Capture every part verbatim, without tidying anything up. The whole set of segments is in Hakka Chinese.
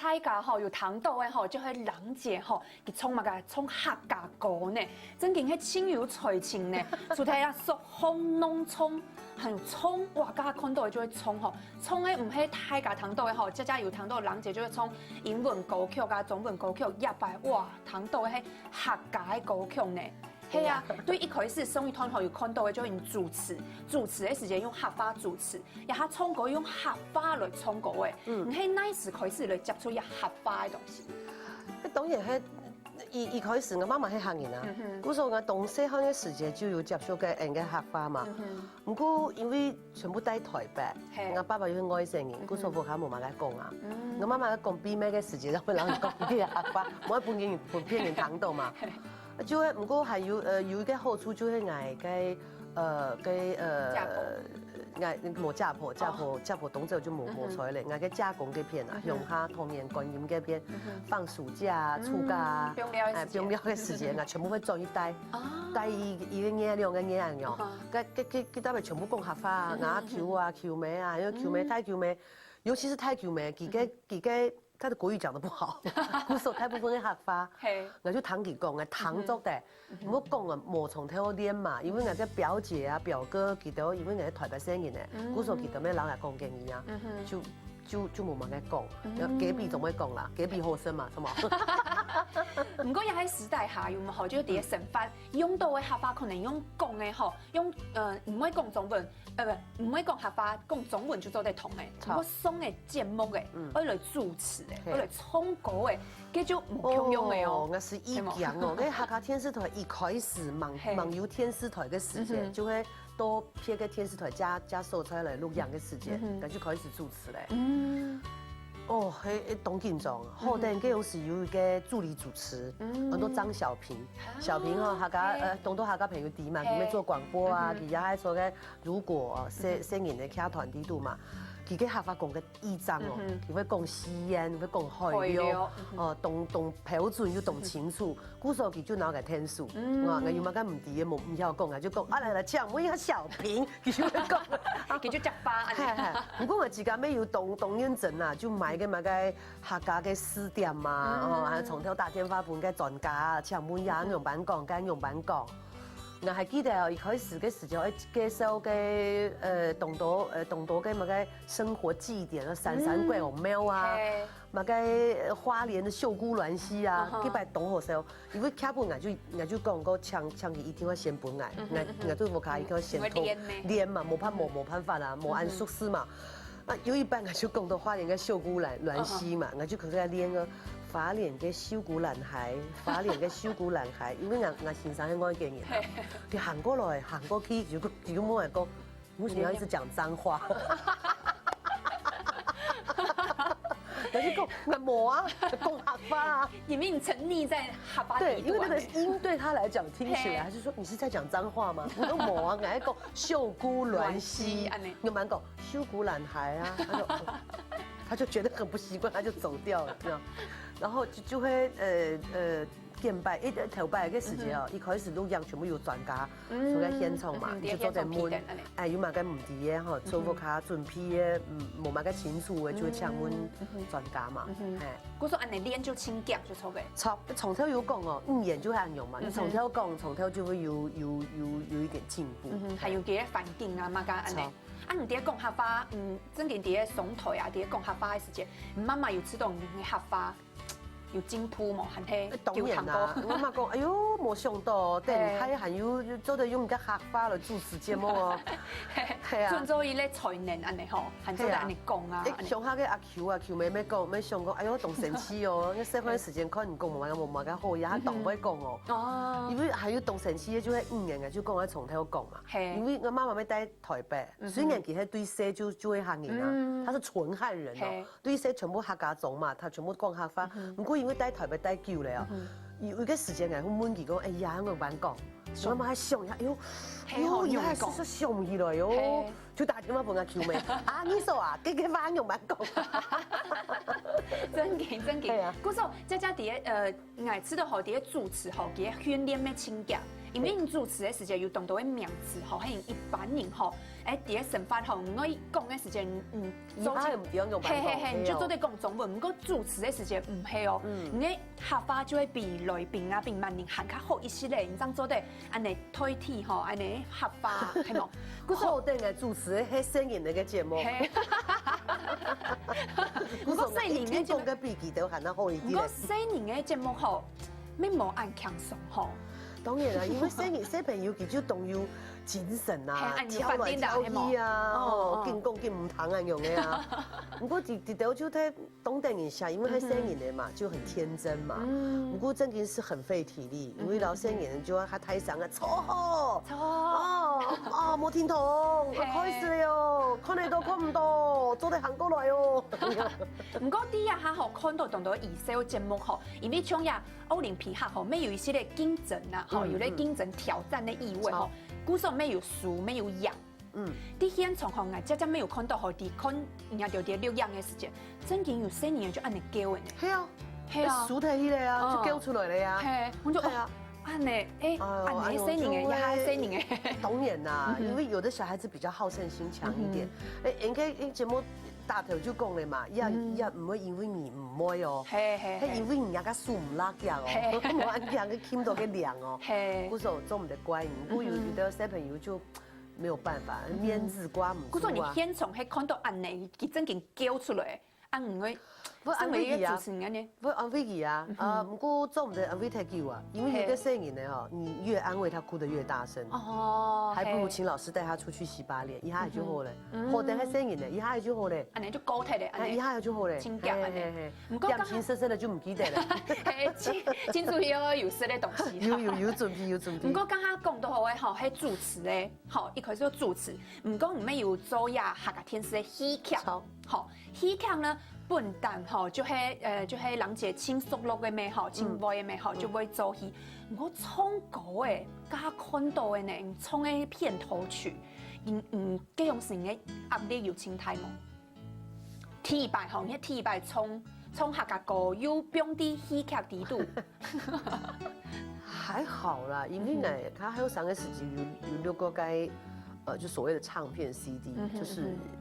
大家吼有聽到个吼，就係蘭姐吼，佢唱麼个唱客家歌呢，真經係盡有才情呢。除忒啊，說紅濃唱，還有唱，哇，大家看到个就會唱吼，唱个毋係大家聽到个吼，佳佳有聽到蘭姐就會唱英文歌曲啊、中文歌曲，這擺哇，聽到个係客家个歌曲呢。係啊，對，一開始上一段吼有看到个就係你主持，主持个時節用客話主持， 也係唱歌用客話來唱歌个。嗯。你係哪時開始來接觸這客話个東西？該當然係，一，一開始𠊎媽媽係客人啊，嗯哼。故所𠊎當細漢个時節就有接觸个𠊎个客話嘛。嗯哼。毋過因為全部在台北，嘿。𠊎爸爸又係外省人，嗯哼。故所屋下無麼个講啊。嗯。𠊎媽媽講秘密个時節，然後人講佢个客話，毋好分人，分別人聽到嘛。嘿。就係，毋過還有，呃，有一個好處就係𠊎个，呃，个，呃，姐婆。 𠊎無姐婆，姐婆，哦。姐婆當早就無，嗯哼。無在咧。𠊎个姐公該片啊，嗯哼。鄉下桃園觀音該片，嗯哼。放暑假啊、嗯，暑假啊，放尞个時間。哎，放尞个時間啊，全部會轉去戴，哦。戴一，一個月、兩個月恁樣。嗯哼。該，該，該，該搭位全部講客話啊，嗯哼，阿舅啊、舅姆啊，因為舅姆、嗯。大舅姆，尤其是大舅姆，佢个，嗯哼。佢个 他的國語講得不好，故所大部分个客話，嘿。𠊎就聽佢講，𠊎聽著个，嗯哼。毋過講啊，無從頭練嘛，因為𠊎个表姐啊、表哥佢兜，因為𠊎係台北細人呢，嗯。故所佢兜乜摎𠊎講客語啊，嗯哼。就，就，就無麼个講，嗯。隔壁總會講啦，隔壁後生嘛，是無？毋過也係時代下，有無吼，就係在生活用到个客話，可能用講个吼，用，呃，毋會講中文， 呃，毋，毋會講客話，講中文就做得通欸。著。毋過上个節目欸，嗯。愛來主持欸，嘿。愛來唱歌欸，該就無共樣欸哦。哦，𠊎係一樣哦。係無？該客家電視台一開始，吂，嘿。吂有電視台个時間，嗯哼。就會到別个電視台，加，加所在來錄影个時間，嗯哼。該就開始主持咧。嗯。哦，係，係，當緊張。嗯哼。後頭該有時有一個助理主持，嗯。安到張小平。啊。小平吼，客家，嘿。呃，當多客家朋友知嘛，嘿。佢乜做廣播啊，嗯哼。佢也係做个 如果細，嗯哼。細人个劇團裡肚嘛，佢个客話講个異正哦，嗯哼。佢會講四縣，會講海陸，海陸，嗯哼。哦，當，當標準又當清楚，嗯哼。故所佢就拿个天數，嗯。啊，𠊎有麼个毋知个，無，毋曉講，𠊎就講，啊，來，來，請問一下小平，佢就會講。佢就接話，嘿，嘿。毋過𠊎自家乜有當，當認真啊，就買个麼个客家个詞典嘛，嗯。哦，還有從頭打電話分个專家，請問一下，嗯哼。仰般講，該仰般講。 𠊎還記得哦，一開始个時節，愛介紹个，呃，當多，呃，當多个麼个生活祭典啊，三山國王廟啊，嗯。嘿。麼个，呃，花蓮个秀姑巒溪啊，嗯哼。該擺當好笑。因為劇本𠊎就，𠊎就講過，請，請佢一定愛先分𠊎，嗯哼，𠊎，嗯哼。𠊎對屋下一定愛先討，嗯，因為練呢。練嘛，無辦，無，嗯。無辦法啊，無恁熟識嘛。嗯哼。 啊，有一擺𠊎就講到花蓮个秀姑巒，巒溪嘛，嗯哼。𠊎就開始練个花蓮个秀姑巒溪，花蓮个秀姑巒溪，因為𠊎，𠊎先生係外國人啊，嘿。佢行過來，行過去，就，就問𠊎講，「你為什麼要一直講髒話？」𠊎就講，「𠊎無啊，講客話啊。」因為你沉溺在客話裡肚啊。對，因為那個音對他來講聽起來，嘿。他就說，「你是在講髒話嗎？」我說，「無啊，𠊎在講秀姑巒溪。」巒溪，恁呢。 你蠻講，「秀姑巒溪啊。」他就，哦，他就覺得很不習慣，他就走掉了，這樣。然後就，就會，呃，呃，見擺，一，頭擺个時節哦，嗯哼。一開始錄影全部有專家，嗯，坐在現場嘛，嗯哼，你就坐在門，在現場批的，恁呢。哎，有麼个問題个吼，嗯哼。做屋下準備个，嗯，無麼个清楚个，就會請問，嗯哼，嗯哼。專家嘛，嗯哼。嘿。故所恁呢練就盡遽，就著个。著，從頭有講哦，語言就係恁樣嘛，嗯哼。你從頭講，從頭就會有，有，有，有一點進步。嗯哼，還有這个環境啊，麼个恁呢。著。 啊，你在講客話，嗯，正經在上台啊，在講客話个時節，你媽媽有知道你个客話有進步無？還係，欸，當然啦，有聽過？我媽講，「哎喲，無想到，等你還，還有做得用你个客話來主持節目哦。」嘿，係啊。準做一個才能恁呢吼，還做得恁呢講啊，係啊。欸，恁呢。鄉下个阿舅啊、舅姆乜講，乜想講，「哎喲，當神奇哦，該細漢个時間看你講無麼个，無麼个好，也當會講哦。」哦。因為還有當神奇个，就係語言啊，就講愛從頭講嘛。係。因為我媽媽乜在 台北，嗯哼。雖然佢係對細就，就係客人啊，嗯。他是純漢人哦，嘿。對細全部客家庄嘛，他全部講客話。嗯哼。毋過因為在台北待久了啊，嗯哼。有一個時間𠊎會問佢講，「哎呀，仰般講？」想。我媽還想一下，哎喲，係吼，哎喲，原來係，仰般講？係想起來喲，嘿。就打電話分𠊎舅姆，「啊，你說啊，這個話仰般講？」正經，正經。係啊。故所，佳佳在，呃， 𠊎知道吼，在主持吼，在訓練个盡遽，因為你主持个時節有當多个名詞吼，係一般人吼，哎，第一生活吼，我講个時間，嗯，做起，你還毋知用白話，嘿嘿嘿，你就做得講中文，毋過主持个時間毋係哦，嗯，你个客話就會比來賓啊，比別人還較好一息咧，你正做得安尼代替吼，安尼客話，係無？故所好等个主持係細人仔个節目，嘿，故所細人个節目，講个比佢兜還較好一點。毋過細人个節目吼，乜無恁輕鬆吼。當然啦，因為細人小朋友佢就當有精神啊，嘿，恁有發展啦，跳來跳去啊，係無？哦，哦，哦，緊講緊毋聽恁樣个啊。毋過佢佢兜就太 懂得一下，因為係細人仔嘛，就很天真嘛。嗯。毋過正經係很費體力，因為老細人就愛較大聲啊，坐好，坐好。哦，哦，無聽懂，嘿，開始了喲，看得到看毋到，做得行過來哦。毋過，這下吼，看到當多兒少節目吼，因為像這奧林匹克吼，乜有一息个競爭啊，吼，嗯，有咧競爭挑戰个意味吼，嗯。故所乜有輸，乜有贏。 嗯。在現場吼，𠊎真正乜有看到吼，在看人家就在錄影个時間，正經有細人仔就恁樣噭个呢。係啊，係啊。輸忒去了啊，嗯，就噭出來了啊。係，我就，係啊。哦，恁樣，哎，哎喲，恁樣細人仔，哎喲，也還細人仔。當然啦，嗯哼。因為有的小孩子比較好勝心強一點。嗯哼。哎，應該，因為節目大頭就講了嘛，也，嗯。也毋會因為你毋會哦，係，係，係。係因為人家个手毋拉強哦，係。無恁樣个撳到个量哦，係。故所做毋得怪你，不過有，嗯哼。有的小朋友就 沒有辦法，嗯，面子掛毋住啊。故所你現場係看到恁樣，佢正經噭出來，啊，毋會，毋，身為一個主持人呢？毋，安慰佢啊，嗯哼。啊，毋過做毋得安慰忒久啊，因為有个細人仔哦，你越安慰他，哭得越大聲，哦，還不如請老師帶他出去洗把臉，一下就好了。嗯。好得係細人仔，一下就好了。恁樣就夠忒了，恁樣。哎，一下就好了。真假，嘿，嘿，嘿。毋過剛剛，感情深深的就毋記得了。嘿，真，真注意哦，有食个東西。有，有，有準備，有準備。毋過剛剛講到好个吼，係主持个， 好，一開始就主持，毋過你乜有做這客家電視个戲劇。好。好，戲劇呢，本旦吼，就係，呃，就係人姐盡熟絡个咩吼，盡會个咩吼，嗯。就會做戲。毋過唱歌个，剛剛看到个呢，你唱个片頭曲，你，你，該樣式个壓力有盡大無？ 第一擺吼，你第一擺唱，唱客家歌，又放在戲劇裡肚。還好啦，因為呢，嗯哼。佢後生个時節有，有錄過該，呃，就所謂的唱片C D，嗯哼，就是，嗯哼。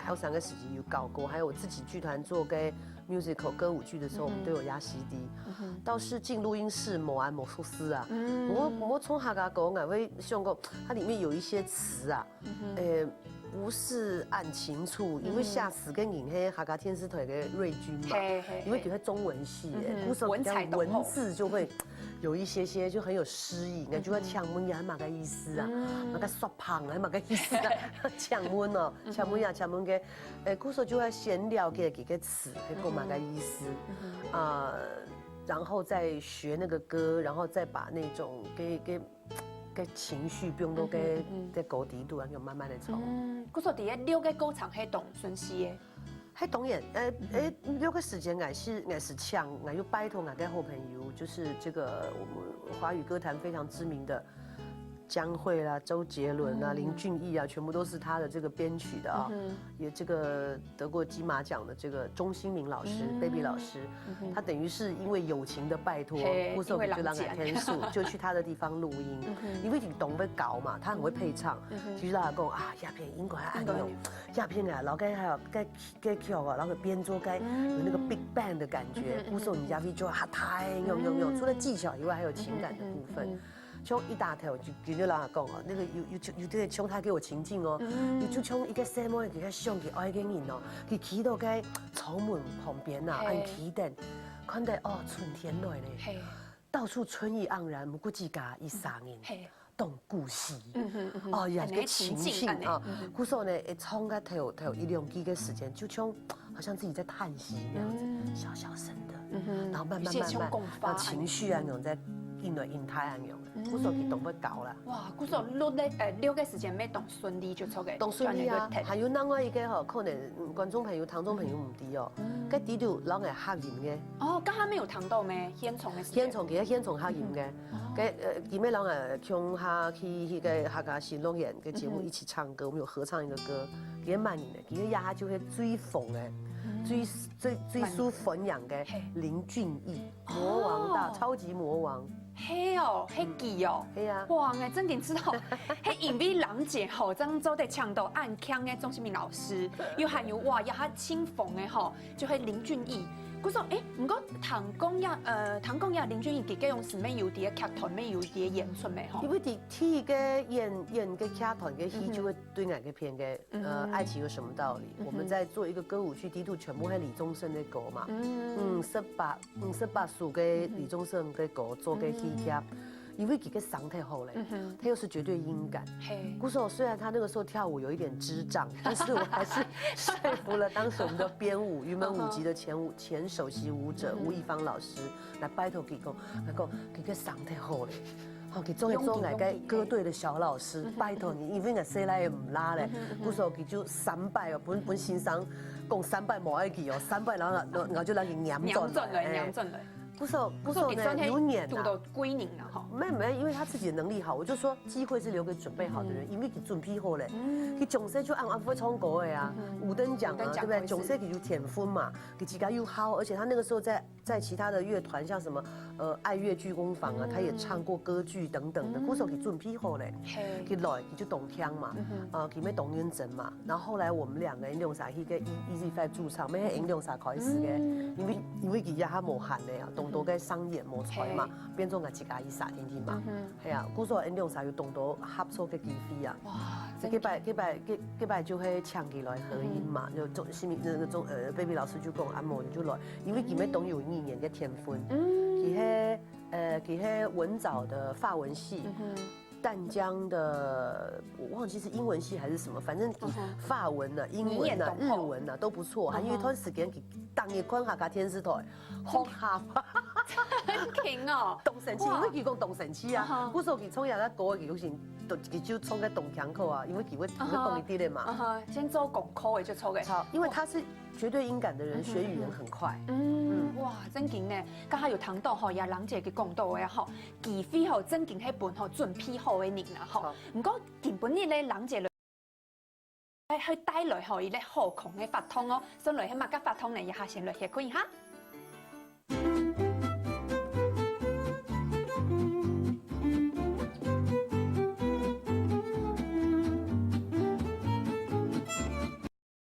後生个時節有搞過，還有我自己劇團做該musical歌舞劇的時候，嗯哼。我們都有壓C D。嗯哼。倒是進錄音室無恁無熟事啊。嗯。我，我唱客家歌，𠊎會想講，它裡面有一些詞啊， 嗯哼。呃，毋係恁清楚，因為寫詞个人係客家電視台个瑞君嘛，嗯。嘿，嘿，因為佢係中文系个，嘿。嗯哼。故所比較文采當好。文字就會有一些些就很有詩意，嗯哼。就會請問你係麼个意思啊？嗯。麼个說胖啊，麼个意思啊？請問哦，嗯哼。請問呀，請問个，呃，故所就會先了解幾個詞，係講麼个意思。嗯哼。嗯哼。啊，然後再學那個歌，然後再把那種給，給 个情緒放到个，嗯哼，嗯哼。个高低度，然後慢慢个唱。嗯，故所在該錄个過程係當順序个。係當然，呃，嗯哼。呃，錄个時間，𠊎係，𠊎係請，𠊎又拜託𠊎个好朋友，就是這個我們華語歌壇非常知名的江蕙啦、周杰倫啊、嗯。林俊逸啊，全部都是他的這個編曲的啊。嗯哼。 也這個得過金馬獎的這個鍾興民老師，嗯。Baby老師，嗯哼。他等於是因為友情的拜託，嘿，故所就讓𠊎天數，因為人傑。就去他的地方錄音，嗯哼。因為佢當會搞嘛，他很會配唱。嗯哼。其實他講啊，這片應該恁樣，應該恁樣。這片啊，然後該還有該，該曲啊，然後編做該，嗯。有那個big band的感覺，嗯哼，嗯哼。故所你壓力就會較大，有，有，有，嗯。除了技巧以外，還有情感的部分。嗯哼，嗯哼，嗯哼。 像一大條，就，就，就人家講哦，那個有，有，有這個像他給我情境哦，嗯。有就像一個細妹，佢想佢愛个人哦，佢企到該窗門旁邊啊，嘿。恁企等，看到哦，春天來了，嘿。到處春意盎然，毋過自家一儕人，嘿。當孤栖。嗯哼，嗯哼。哦，有一個情境啊，恁樣情境，恁樣，嗯哼。故所呢，會唱个頭，頭一兩句个時間，就像 好像自己在嘆息那樣子，嗯。小小聲的，嗯哼。然後慢慢慢慢，有些像講話然後情緒啊，那種在應對應態啊，那種，嗯。故所佢當會搞啦。哇，故所錄个，呃，錄个時間乜當順利就出个，當順利啊。全部都，還有另外一個吼，可能，嗯，觀眾朋友、聽眾朋友毋知哦，嗯。該裡肚攏係客語个。哦，剛剛沒有談到咩？現場个時間。現場，其實現場客語个。嗯。 哦。該，呃，佢乜摎𠊎共下去，去該客家新樂園个節目一起唱歌，嗯哼。我們有合唱一個歌，佢个滿人个，佢个也就係最紅个，嗯。最，最，最受歡迎个，嘿。林俊逸，哦。魔王大，超級魔王。係哦，係佢哦。係啊。哇，𠊎正經知道，係因為蘭姐吼，正做得請到恁慶个鍾新明老師，又還有哇，也還清風个吼，就係林俊逸。故所，誒，毋過聽講呀，呃，聽講呀，林俊逸佢个用詞沒有在劇團，沒有在演出沒吼。因為佢第一个演演个劇團个戲就會對𠊎个片个，呃，愛情有什麼道理？我們在做一個歌舞劇，第一度全部係李宗盛个歌嘛，嗯，十八 五十八首个李宗盛个歌做个戲劇，因為佢个聲太好了，他又是絕對音感。嘿，故所雖然他那個時候跳舞有一點智障，但是我還是說服了當時我們的編舞，雲門舞集的前舞前首席舞者吳亦芳老師來拜託佢講，來講佢个聲太好了。好，佢做个做𠊎个歌隊的小老師，拜託你，因為𠊎細倈仔毋罅咧，故所佢就三擺哦，本本先生講三擺無愛佢哦，三擺，然後然後就讓佢黏轉來，黏轉來，黏轉來。 不是，不是呢，有年啊，堵到歸年了哈。没有没有，因为他自己的能力好，我就说机会是留给准备好的人，因为你准备好了，你从小就按按会唱歌的啊，五等奖啊，对不对？从小就有天分嘛，你自家又好，而且他那个时候在在其他的乐团，像什么呃爱乐剧工坊啊，他也唱过歌剧等等的，故所你准备好了，你来你就懂听嘛，啊，你没懂认真嘛。 然後後來我們兩個人兩儕去个 E- Easy Five 駐唱，乜係𠊎兩儕開始个，因為因為佢也還無閒个啊，當多个商演無出嘛，變做𠊎自家去耍天天嘛，係啊，故所𠊎兩儕有當多合作个機會啊。哇，這擺這擺這這擺就係請佢來合音嘛，就鍾新明那個鍾呃 Baby 老師就講阿莫你就來，因為佢乜當有語言个天分，佢係呃佢係文藻的法文系。 淡江的，我忘记是英文系还是什么，反正法文的、英文的、日文的都不错，还有一段时间佢逐日看客家电视台，好客，很勤哦，当神奇，因为佢讲当神奇啊，故所佢从小个歌佢有时都佢就唱个当腔口啊，因为佢会佢会讲一点点嘛，先做功课个就错个，好，因为他是绝对音感的人，学语言很快，嗯，哇，真紧呢，刚刚有谈到吼，也兰姐佢讲到个吼。 机会吼，正经係分吼準備好个人啦吼。毋過今晡日咧，蘭姐來，還帶來吼一個好康个活動哦。先來係麼个活動呢？這下先來歇睏一下。